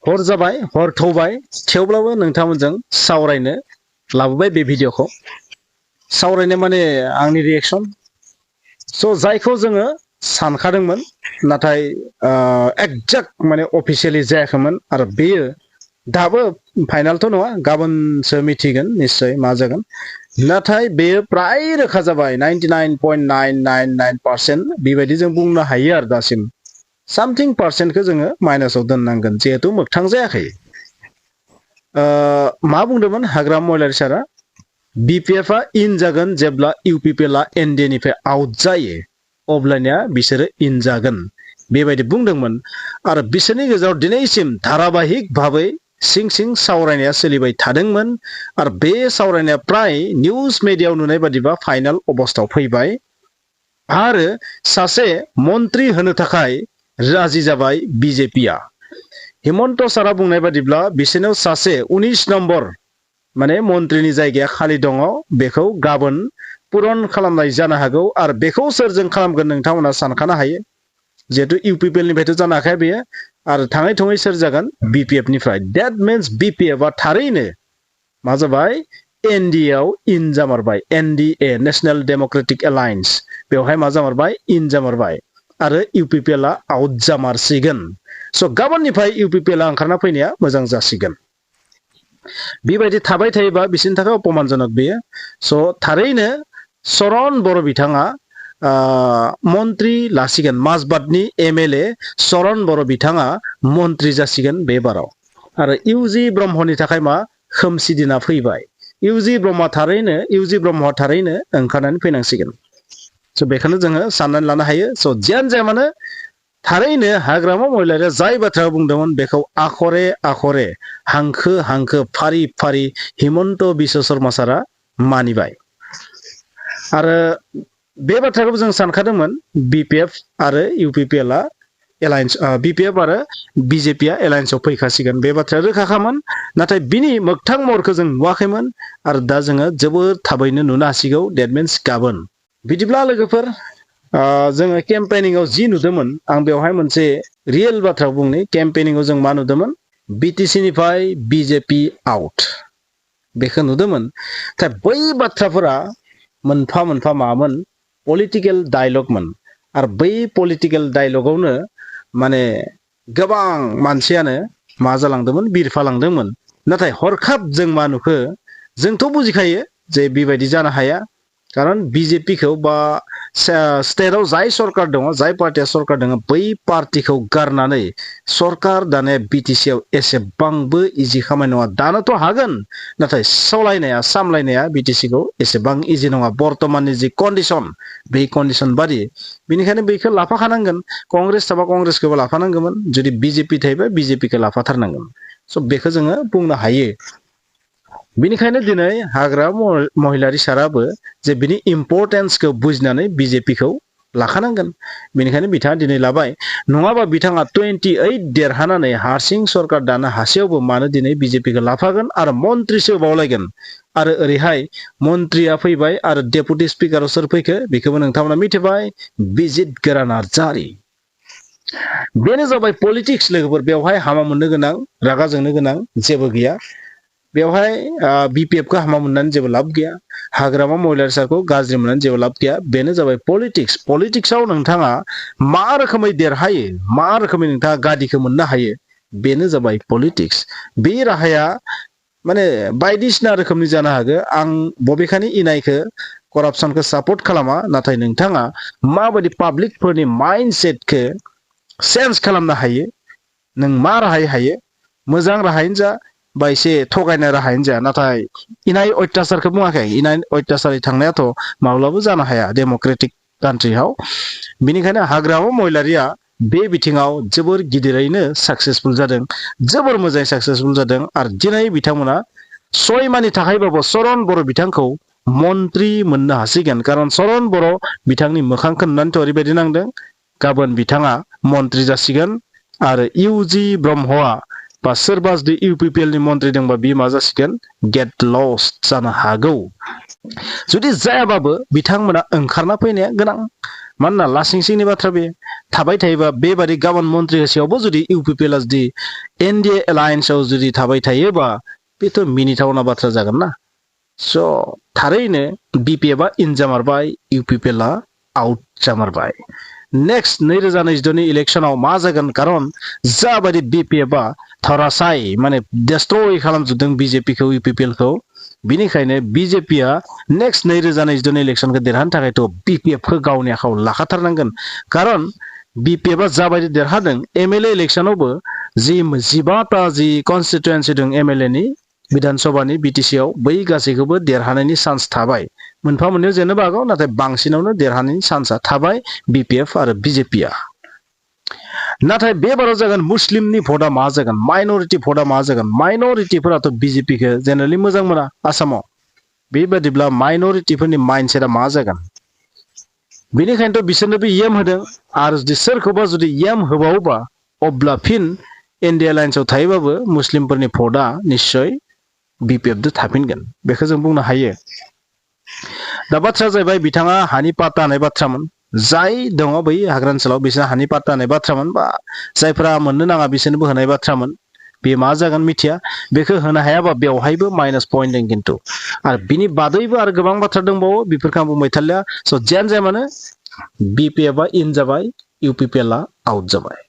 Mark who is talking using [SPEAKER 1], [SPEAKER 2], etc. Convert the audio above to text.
[SPEAKER 1] हर जाबाय हर थौबाय थेवब्लाबो नोंथांमोनजों सावरायनो लाबोबाय बे भिडिअखौ सावरायनो माने आंनि रिएक्सन स' जायखौ जोङो सानखादोंमोन नाथाय एक्जेक्ट माने अफिसियेलि जायाखैमोन आरो बेयो दाबो फाइनालथ' नङा गाबोनसो मिथिगोन निश्चय मा जागोन नाथाय बेयो प्राय रोखा जाबाय 99.999% बेबायदि जों बुंनो हायो आरो दासिम सामथिं पार्सेन्टखौ जोङो माइनासाव दोननांगोन जिहेथु मोगथां जायाखै मा बुंदोंमोन हाग्रामा महिलारि सारा बिपिएफआ इन जागोन जेब्ला इउपिपिएलआ एनडिएनिफ्राय आउट जायो अब्लानिया बिसोरो इन जागोन बेबायदि बुंदोंमोन आरो बिसोरनि गेजेराव दिनैसिम धाराबाहिक भाबै सिं सिं सावरायनाया सोलिबाय थादोंमोन आरो बे सावरायनाया प्राय निउज मिडियायाव नुनाय बादिबा फाइनाल अबस्थायाव फैबाय आरो सासे मन्त्रि होनो थाखाय राजि जाबाय बिजेपिआ हिमन्त सारा बुंनाय बादिब्ला बिसोरनाव सासे 19 नम्बर माने मन्त्रिनि जायगाया खालि दङ बेखौ गाबोन पुरन खालामनाय जानो हागौ आरो बेखौ सोरजों खालामगोन नोंथांमोना सानखानो हायो जिहेतु इउपिपिएलनिफ्रायथ' जानो हाखाया बेयो आरो थाङै थुङै सोर जागोन बिपिएफनिफ्राय दैट मिन्स बिपिएफआ थारैनो मा जाबाय एनडिएआव इन जामारबाय एनडिए नेशनेल डेमोक्रेटिक एलायन्स बेवहाय मा जामारबाय इन जामारबाय आरो इउपिपिएलआ आउट जामारसिगोन स' गाबोननिफ्राय इउपिपिएलआ ओंखारना फैनाया मोजां जासिगोन बेबायदि थाबाय थायोबा बिसोरनि थाखाय अपमानजनक बेयो स' थारैनो चरण बर' बिथाङा मन्त्रि लासिगोन माजबादनि एमएलए चरण बर' बिथाङा मन्त्रि जासिगोन बे बाराव आरो इउजि ब्रह्मनि थाखाय मा खोमसि दिना फैबाय इउजि ब्रह्मआ थारैनो ओंखारनानै फैनांसिगोन स' बेखौनो जोङो साननानै लानो हायो स' जियानो जाया मानो थारैनो हाग्रामा महिलारिया जाय बाथ्रा बुंदोंमोन बेखौ आखरे आखरे हांखो हांखो फारि फारि हिमन्त बिश्व शर्मा सारा मानिबाय आरो बे बाथ्राखौ जों सानखादोंमोन बिपिएफ आरो इउपिपिएलआ एलायन्स बिपिएफ आरो बिजेपिआ एलायन्सआव फैखासिगोन बे बाथ्राया रोखाखामोन नाथाय बिनि मोगथां महरखौ जों नुवाखैमोन आरो दा जोङो जोबोद थाबैनो नुनो हासिगौ डेट मिन्स गाबोन बिदिब्ला लोगोफोर जोङो केम्पेनिंआव जि नुदोंमोन आं बेवहाय मोनसे रियेल बाथ्रा बुंनि केम्पेनिंआव जों मा नुदोंमोन बिटिसिनिफ्राय बिजेपि आउट बेखौ नुदोंमोन दा बै बाथ्राफोरा मोनफा मोनफा मामोन पलिटिकेल डायलगमोन आरो बै पलिटिकेल डायलगावनो माने गोबां मानसियानो मा जालांदोंमोन बिरफालांदोंमोन नाथाय हरखाब जों मा नुखो जोंथ' बुजिखायो जे बेबायदि जानो हाया खारन बिजेपिखौ बा स्टेटआव जाय सरकार दङ जाय पार्टिया सरकार दङ बै पार्टिखौ गारनानै सरकार दानाया बिटिसिआव एसेबांबो इजि खामानि नङा दानोथ' हागोन नाथाय सामलायनाया बिटिसिखौ एसेबां इजि नङा बर्तमाननि जि कन्डिसन बे कन्डिसन बादि बेनिखायनो बेखौ लाफाखानांगोन कंग्रेस थाबा कंग्रेसखौबो लाफानांगौमोन जुदि बिजेपि थायोबा बिजेपिखौ लाफाथारनांगोन स' बेखौ जोङो बुंनो हायो बेनिखायनो दिनै हाग्रामा महिलारि साराबो जे बिनि इम्पर्टेन्सखौ बुजिनानै बिजेपिखौ लाखानांगोन बेनिखायनो बिथाङा दिनै लाबाय नङाबा बिथाङा 28 देरहानानै हारसिं सरकार दानो हासेयावबो मानो दिनै बिजेपिखौ लाफागोन आरो मन्त्रिसो बावलायगोन आरो ओरैहाय मन्त्रिया फैबाय आरो डेपुटि स्पिकाराव सोर फैखो बेखौबो नोंथांमोना मिथिबाय बिजित गोरा नार्जारि बेनो जाबाय पलिटिक्स लोगोफोर बेवहाय हामा मोननो गोनां रागा जोंनो गोनां जेबो गैया बेवहाय बिपिएफखौ हामा मोननानै जेबो लाब गैया हाग्रामा महिलारि सारखौ गाज्रि मोननानै जेबो लाब गैया बेनो जाबाय पलिटिक्सआव नोंथाङा मा रोखोमै देरहायो मा रोखोमै नोंथाङा गादिखौ मोननो हायो बेनो जाबाय पलिटिक्स बे राहाया माने बायदिसिना रोखोमनि जानो हागौ आं बबेखानि इनायखौ करापसनखौ सापर्ट खालामा नाथाय नोंथाङा माबायदि पाब्लिकफोरनि माइन्डसेटखौ चेन्ज खालामनो हायो नों मा राहायै हायो मोजां राहायैनो जा बा एसे थगायनाय राहायैनो जा नाथाय इनाय अत्याचारखौ बुङाखै इनाय अत्याचारै थांनायाथ' माब्लाबो जानो हाया डेम'क्रेटिक कान्ट्रियाव बेनिखायनो हाग्रामा महिलारिया बे बिथिङाव जोबोर गिदिरैनो साक्सेसफुल जादों जोबोर मोजाङै साक्सेसफुल जादों आरो दिनै बिथांमोना 6 मानि थाखायबाबो चरण बर' बिथांखौ मन्त्रि मोननो हासिगोन खारन चरण बर' बिथांनि मोखांखौ नुनानैथ' ओरैबायदि नांदों गाबोन बिथाङा मन्त्रि जासिगोन आरो इउजि ब्रह्मआ बा सोरबा जुदि इउपिपिएलनि मन्त्रि दंबा बियो मा जासिगोन गेट लस्ट जानो हागौ जुदि जायाबाबो बिथांमोना ओंखारना फैनाया गोनां मानोना लासिंसिंनि बाथ्रा बे थाबाय थायोबा बेबादि गाबोन मन्त्रि होसेयावबो जुदि इउपिपिएलआ जुदि एनडिए एलायन्सआव जुदि थाबाय थायोबा बेथ' मिनिथावना बाथ्रा जागोन ना स' थारैनो बिपिएफआ इन जामारबाय इउपिपिएलआ आउट जामारबाय नेक्स्ट 2022 इलेक्शनाव मा जागोन खारन जाबायदि बिपिएफआ थरासाय माने डेस्ट्रय खालामजोबदों बिजेपिखौ इउपिपिएलखौ बिनिखायनो बिजेपिआ नेक्स्ट 2022 इलेक्शनखौ देरहानो थाखायथ' बिपिएफखौ गावनि आखायाव लाखाथारनांगोन खारन बिपिएफआ जाबायदि देरहादों एमएलए इलेक्शनावबो जि 15टा जि कनस्टिटुएन्सि दं एमएलएनि विधानसभानि बिटिसिआव बै गासैखौबो देरहानायनि चान्स थाबाय मोनफा मोननैयाव जेननोबो हागौ नाथाय बांसिनावनो देरहानायनि चान्सआ थाबाय बिपिएफ आरो बिजेपिआ नाथाय बेबाराव जागोन मुस्लिमनि भटआ मा जागोन माइनरिटि भटआ मा जागोन माइनरिटिफोराथ' बिजेपिखौ जेनेरेलि मोजां मोना आसामाव बेबादिब्ला माइनरिटिफोरनि माइन्डसेटआ मा जागोन बेनिखायनोथ' बिसोरनोबो येम होदों आरो जुदि सोरखौबा जुदि येम होबावोबा अब्ला फिन एनडिए एलायन्सआव थायोबाबो मुस्लिमफोरनि भटआ निश्चय बिपिएफजों थाफिनगोन बेखौ जों बुंनो हायो दा बाथ्राया जाहैबाय बिथाङा हानि पाट्टा होनाय बाथ्रामोन जाय दङ बै हाग्रा ओनसोलाव बिसोर हानि पाट्टा होनाय बाथ्रामोन बा जायफोरा मोननो नाङा बिसोरनोबो होनाय बाथ्रामोन बे मा जागोन मिथिया बेखौ होनो हायाबा बेवहायबो माइनास पइन्ट दं खिन्थु आरो बिनि बादैबो आरो गोबां बाथ्रा दंबावो बेफोरखौ आं बुंबाय थालिया स' जियानो जाया मानो बिपिएफआ इन जाबाय इउपिपिएलआ आउट जाबाय